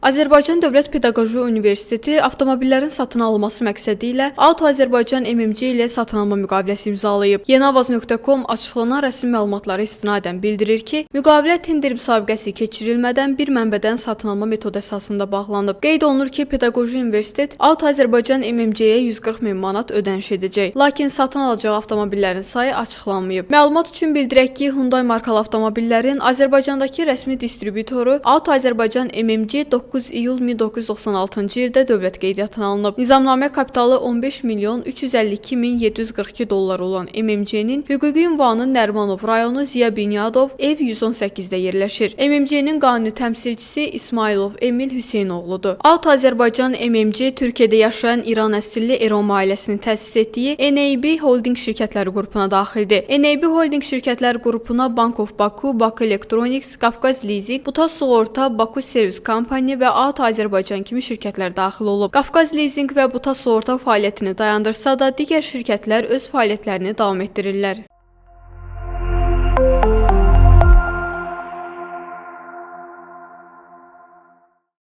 Azərbaycan Dövlət Pedaqoji Universiteti avtomobillərin satın alınması məqsədi ilə Auto Azərbaycan MMC ilə satın alma müqaviləsi imzalayıb. Yeniavaz.com açıqlanan rəsmi məlumatlara istinadən bildirir ki, müqavilə tender müsabiqəsi keçirilmədən bir mənbədən satın alma metodu əsasında bağlanıb. Qeyd olunur ki, Pedaqoji Universitet Auto Azərbaycan MMC-yə 140 min manat ödəniş edəcək. Lakin satın alacağı avtomobillərin sayı açıqlanmayıb. Məlumat üçün bildirək ki, Hyundai markalı avtomobillərin Azərbaycandakı rəsmi distributoru Auto Azərbaycan MMC 9 iyul 1996-cı ildə dövlət qeydiyyatına alınıb. Nizamnamə kapitalı 15 milyon 352 min 742 dollar olan MMC-nin hüquqi ünvanı Nərimanov rayonu Ziya Bünyadov ev 118-də yerləşir. MMC-nin qanuni təmsilçisi İsmailov Emil Hüseynoğludur. Auto Azərbaycan MMC Türkiyədə yaşayan İran əsilli Erom ailəsinin təsis etdiyi NAB Holding şirkətləri qrupuna daxildir. NAB Holding şirkətlər qrupuna Bank of Baku, Bakı Electronics, Qafqaz Leasing, Buta Sığorta, Baku Service Company və Auto Azərbaycan kimi şirkətlər daxil olub. Qafqaz Leasing və Buta Sığorta fəaliyyətini dayandırsa da, digər şirkətlər öz fəaliyyətlərini davam etdirirlər.